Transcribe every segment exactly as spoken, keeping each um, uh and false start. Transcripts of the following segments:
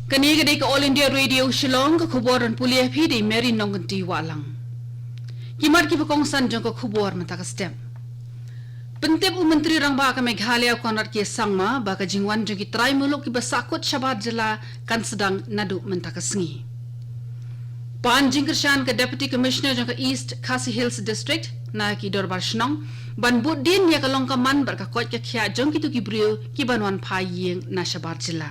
Kane ka dei ka All India Radio Shillong, ka khubor ban pule ïa phi da i Mary Nongkynti Wahlang. Ki mat kiba kongsan jong ka khubor mynta ka step. Pyntip u Myntri Rangbah ka Meghalaya u Conrad K Sangma ba ka jingwan jong ki trai muluk kiba sahkut shabar jylla kan sdang naduh mynta ka sngi. Pan jingkyrshan ka Deputy Commissioner jong ka East Khasi Hills District na ki dorbar shnong ban bud dien ïa ka long ka man bad ka koit ka khiah jong kito ki briew kiban wan phai ïing na shabar jylla.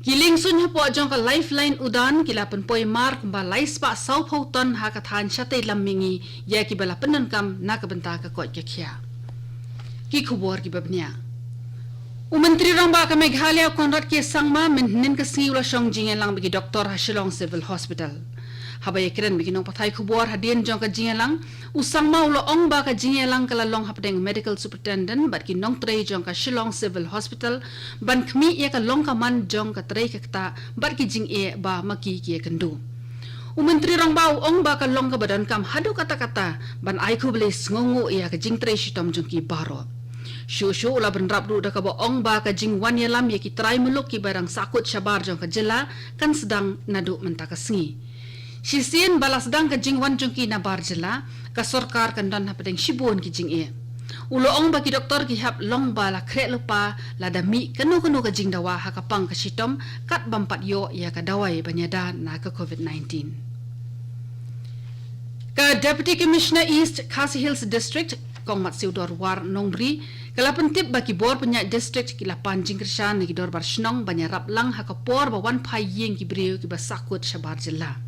Ki liengsuiñ hapoh jong ka Lifeline Udan ki la pynpoi mar kumba lai spah saw phew ton ha ka thaiñ shatei lam mihngi ïa kiba la pyndonkam na ka bynta ka koit ka khiah. Ki khubor kiba bniah. U Myntri Rangbah ka Meghalaya u Conrad K Sangma mynhynnin ka sngi u la shong jingïalang bad ki doktor ha Shillong Civil Hospital. Haba ïakren bad ki nongpathai khubor hadien jong ka jingïalang, u Sangma u la ong ba ka jingïalang ka la long hapdeng Medical Superintendent bad ki nongtrei jong ka Shillong Civil Hospital ban khmih ïa ka long ka man jong ka trei ka ktah bad ki jingeh ba ma ki ki ïakynduh. U Myntri Rangbah u ong ba ka long kaba donkam haduh katta katta ban ai khublei sngewnguh ïa ka jingtrei shitom jong ki baroh. Shuh shuh u la bynrap ruh da kaba ong ba ka jingwan ïalam ïa ki trai muluk kiba dang sahkut shabar jong ka jylla kan sdang naduh mynta ka sngi. Shisien ba la sdang ka jingwan jong ki na bar jylla, ka sorkar kan don hapdeng shibun ki jingeh. U la ong ba ki doktor ki hap long ba la khreh lypa lada mih kano kano ka jingdawa ha ka pang ka shitom kat bym pat ïoh ïa ka dawai ban ïada na ka COVID nineteen. Ka Deputy Commissioner East Khasi Hills District, Kong Matsiewdor War Nongri, ka la pyntip ba ki bor pynïaid district ki la pan jingkyrshan na ki dorbar shnong ban ïarap lang ha ka por ba wan phai ïing ki briew kiba sahkut shabar jylla.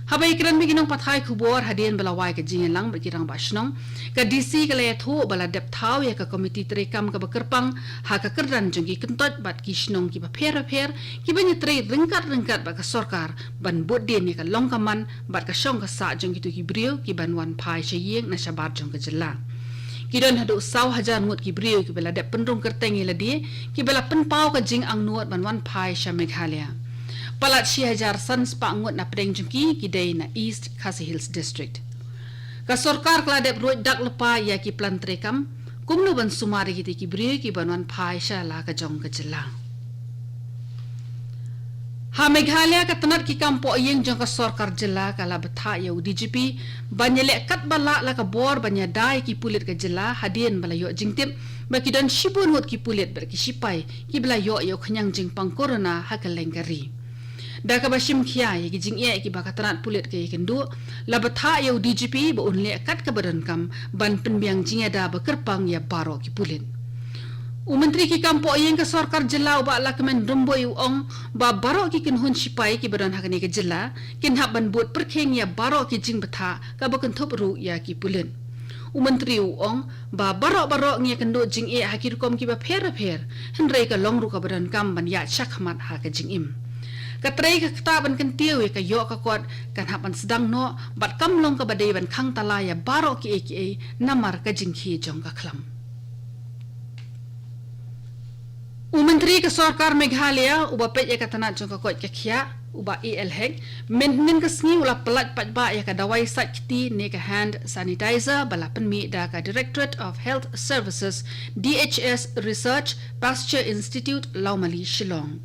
Haba ïakren bad ki nongpathai khubor hadien ba la wai ka jingïalang bad ki rangbah shnong, ka D C ka la ïathuh ba la dep thaw ïa ka komiti treikam kaba kyrpang ha ka kyrdan jong ki kyntoit bad ki shnong kiba pher bapher kiba ïatrei ryngkat ryngkat bad ka sorkar ban bud dien ïa ka long ka man bad ka shong ka sah jong kito ki briew kiban wan phai sha ïing na shabar jong ka jylla. Ki don haduh saw hajar ngut ki briew kiba la dep pynrung kyrteng ïa lade kiba la pynpaw ka jingangnud ban wan phai sha Meghalaya. Palat shi hajar san spah ngut na pdeng jong ki ki dei na East Khasi Hills District. Ka sorkar ka la dep ruid dak lypa ïa ki plan treikam kumno ban sumar ïa kitei ki briew kiban wan phai sha la ka jong ka jylla. Ha Meghalaya, ka tnat ki kam pohïing jong ka sorkar jylla ka la bthah ïa u D G P ban ïaleh katba lah la ka bor ban ïada ïa ki pulit ka jylla hadien ba la ïoh jingtip ba ki don shibun ngut ki pulit bad ki shipai kiba la ïoh ïa u khñiang jingpang corona ha kylleng ka ri. Da kaba shim khia ïa ki jingeh kiba ka tnat pulit ka ïakynduh, la bthah ïa u D G P ba un leh kat kaba donkam ban pynbiang jingïada ba kyrpang ïa baroh ki pulit. U Myntri ki kam pohïing ka sorkar jylla u Bah Lahkmen Rymbui u ong ba baroh ki kynhun shipai kiba don ha kane ka jylla kin hap ban bud pyrkhing ïa baroh ki jingbthah kaba kynthup ruh ïa ki pulit. U Myntri u ong ba baroh baroh ngi ïakynduh jingeh ha ki rukom kiba pher bapher, hynrei ka long ruh kaba donkam ban ïaid shakhmat ha ka jingim. Ka trei ka ktah ban kyntiew ïa ka ïoh ka kot kan hap ban sdang noh bad kam long kaba dei ban khang tala ïa baroh kiei kiei namar ka jingkhie jong ka khlam. U Myntri ka sorkar Meghalaya uba peit ïa ka tnat jong ka koit ka khiah, u Bah A L Hek, mynhynnin ka sngi u la pyllait paidbah ïa ka dawai sait kti ne ka hand sanitizer ba la pynmih da ka Directorate of Health Services, D H S Research Pasteur Institute, Lawmali, Shillong.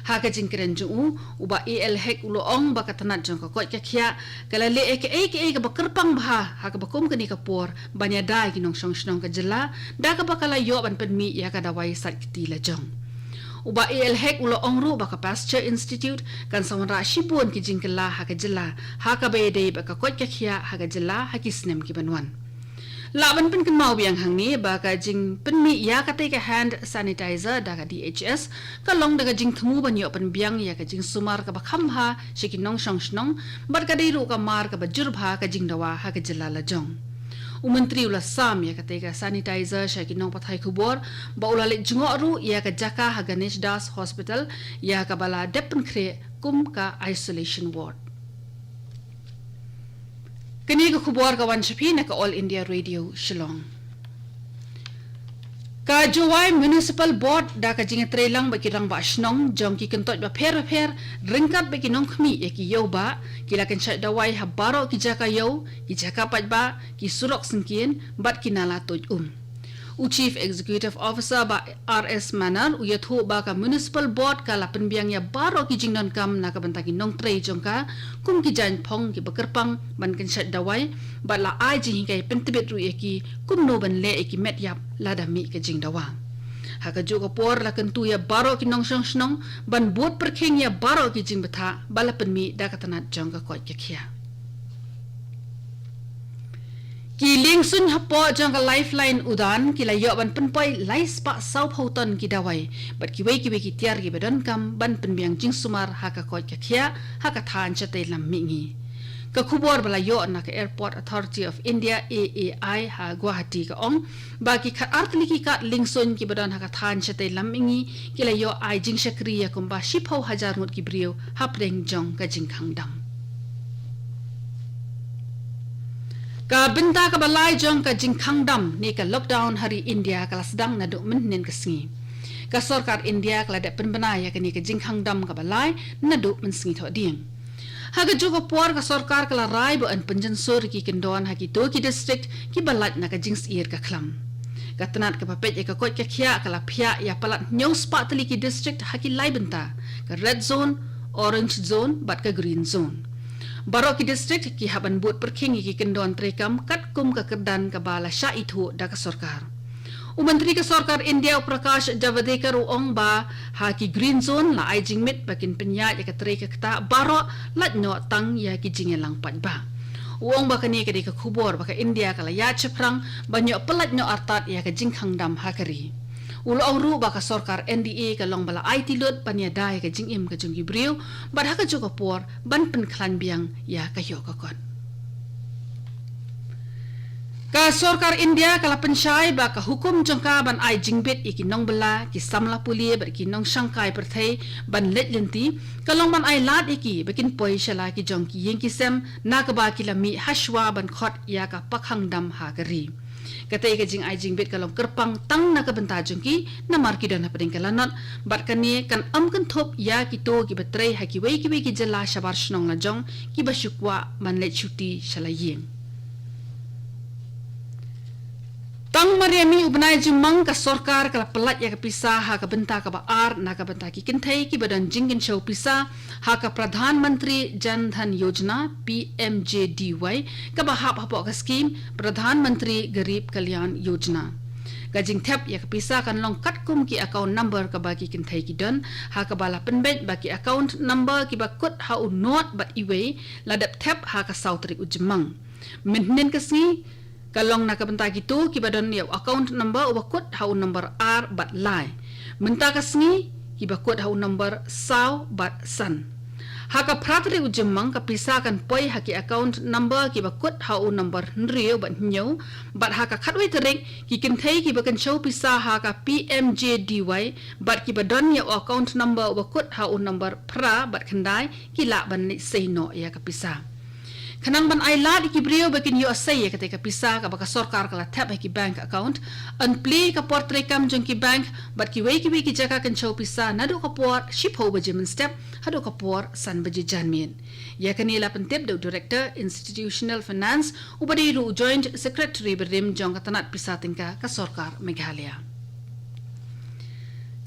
Ha ka jingkren jong u, u Bah A L Hek u la ong ba ka tnat jong ka koit ka khiah ka la leh ïa kaei kaei kaba kyrpang bha ha kaba kum kane ka por ban ïada ïa ki nongshong shnong ka jylla da kaba ka la ïoh ban pynmih ïa ka dawai sait kti lajong. U Bah A L Hek u la ong ruh ba ka Pasteur Institute kan sa wanrah shibun ki jingkylla ha ka jylla ha kaba ïadei bad ka koit ka khiah ha ka jylla ha ki snem kiban wan. Lah ban pynkynmaw biang hangne ba ka jingpynmih ïa katei ka hand sanitizer da ka D H S ka long da ka jingthmu ban ïoh pynbiang ïa ka jingsumar kaba kham bha sha ki nongshong shnong bad ka dei ruh ka mar kaba jur bha ka jingdawa ha ka jylla lajong. U Myntri u la sam ïa katei ka sanitizer sha ki nongpathai khubor bad u la leit jngoh ruh ïa ka jaka ha Ganesh Das Hospital ïa kaba la dep pynkhreh kum ka isolation ward. Kane ka khubor ka wan sha phi na ka All India Radio Shillong. Ka Jowai Municipal Board da ka jingïatreilang bad ki rangbah shnong jong ki kyntoit bapher bapher ryngkat bad ki nongkhmih ïa ki ïewbah ki la kynshait dawai ha baroh ki jaka ïew, ki jaka paidbah, ki surok syngkien bad ki nala tuid um. U Chief Executive Officer Bah R S Manar u ïathuh ba ka Municipal Board ka la pynbiang ïa baroh ki jingdonkam na ka bynta ki nongtrei jong ka, kum ki jaiñ phong kiba kyrpang ban kynshait dawai, bad la ai jinghikai pyntbit ruh ïa ki kumno ban leh ïa ki met ïap lada mih ka jingdawa. Ha kajuh ka por la kyntu ïa baroh ki nongshong shnong ban bud pyrkhing ïa baroh ki jingbthah ba la pynmih da ka tnat jong ka koit ka khiah. Ki liengsuiñ hapoh jong ka Lifeline Udan ki la ïoh ban pynpoi lai spah sawphew ton ki dawai bad kiwei kiwei ki tiar kiba donkam ban pynbiang jingsumar ha ka koit ka khiah ha ka thaiñ shatei lam mihngi. Ka khubor ba la ïoh na ka Airport Authority of India, A A I, ha Guwahati ka ong ba ki khatar tylli ki kad liengsuiñ kiba don ha ka thaiñ shatei lam mihngi ki la ïoh ai jingshakri ïa kumba shiphew hajar ngut ki briew hapdeng jong ka jingkhang dam. Ka bynta kaba lai jong ka jingkhang dam ne ka lockdown ha ri India ka la sdang naduh mynhynnin ka sngi. Ka sorkar India ka la dep pynbna ïa kane ka jingkhang dam kaba lai naduh mynsngi Thohdieng. Ha kajuh ka por ka sorkar ka la rai ba yn pynjynsur ïa ki kyndon ha kito ki district kiba lait na ka jingsyier ka khlam. Ka tnat kaba peit ïa ka koit ka khiah ka la phiah ïa palat hynñiew spah tylli ki district ha ki lai bynta, ka red zone, orange zone bad ka green zone. Baroh ki district ki hap ban bud pyrkhing ïa ki kyndon treikam katkum ka kyrdan kaba la shah ithuh da ka sorkar. U Myntri ka sorkar India u Prakash Javadekar u ong ba ha ki green zone la ai jingmit ba kin pynïaid ïa ka trei ka ktah baroh lait noh tang ïa ki jingïalang paidbah. U ong ba kane ka dei ka khubor ba ka India ka la ïaid shaphrang ban ïoh pyllait noh artat ïa ka jingkhang dam ha ka ri. U la ong ruh ba ka sorkar N D A ka long ba la aiti lut ban ïada ïa ka jingim ka jong ki briew bad ha kajuh ka por ban pynkhlaiñ biang ïa ka ïoh ka kot. Ka sorkar India ka la pynshai ba ka hukum jong ka ban ai jingbit ïa ki nongbylla, ki samla pule bad ki nongshangkai pyrthei ban leit lynti ka long ban ai lad ïa ki ba kin poi sha la ki jong ki ïing ki sem na kaba ki la mih hashwa ban khot ïa ka pakhang dam ha ka ri. Katei ka jingai jingbit ka long kyrpang tang na ka bynta jong ki namar ki don hapdeng ka lanot bad kane kan ym kynthup ïa kito kiba trei ha kiwei kiwei ki jylla shabar shnong lajong kiba shu kwah ban leit shuti sha la ïing. Tang mar ïa mih u bnai jymmang ka sorkar ka la pyllait ïa ka pisa ha ka bynta kaba ar na ka bynta ki kynthei kiba don jingkynshew pisa ha ka Pradhan Mantri Jan Dhan Yojana, P M J D Y, kaba hap hapoh ka skim Pradhan Mantri Garib Kalyan Yojana. Ka jingthep ïa ka pisa kan long katkum ki account number kaba ki kynthei ki don ha kaba la pynbeit ba ki account number kiba kut ha u nod bad iwei la dep thep ha ka saw tarik u jymmang. Mynhynnin ka sngi ka long na ka bynta kito kiba don ïa u account number uba kut ha u number ar bad lai. Mynta ka sngi kiba kut ha u number saw bad san. Ha ka phra tarik u jymmang ka pisa kan poi ha ki account number kiba kut ha u number hynriew bad hynñiew bad ha ka khatwei tarik ki kynthei kiba kynshew pisa ha ka P M J D Y bad kiba don ïa u account number uba kut ha u number phra bad khyndai ki lah ban leit sei noh ïa ka pisa. Khnang ban ai lad ïa ki briew ba kin ïoh sei ïa katei ka pisa kaba ka sorkar ka la thep ha ki bank account, yn plie ka por treikam jong ki bank bad kiwei kiwei ki jaka kynshew pisa naduh ka por shiphew baje mynstep haduh ka por san baje janmiet. Ïa kane la pyntip da u Director Institutional Finance uba dei ruh u Joint Secretary barim jong ka tnat pisa tyngka ka sorkar Meghalaya.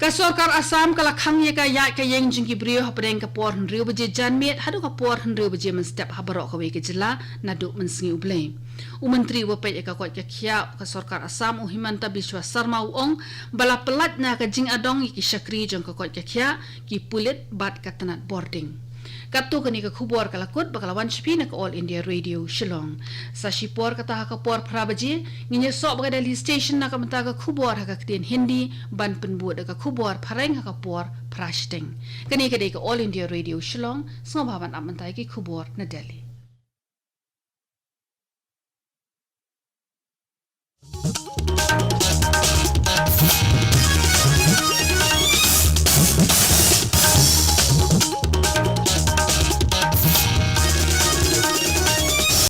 Ka sorkar Assam ka la khang ïa ka ïaid ka ïeng jong ki briew hapdeng ka por hynriew baje janmiet haduh ka por hynriew baje mynstep ha baroh kawei ka jylla naduh mynsngi U Blei. U Myntri uba peit ïa ka koit ka khiah ka sorkar Assam u Himanta Biswa Sarma u ong ba la pyllait na ka jingadong ïa ki shakri jong ka koit ka khiah, ki pulit bad ka tnat bording. Katto kane ka khubor ka la kut ba ka la wan sha phi na ka All India Radio Shillong. Sa shipor kata ha ka por phra baje ngin ïasoh bad ka Delhi Station na ka bynta ka khubor ha ka ktien Hindi ban pynbud da ka khubor phareng ha ka por phra shiteng. Kane ka dei ka All India Radio Shillong, sngewbha ban ap mynta ïa ki khubor na Delhi.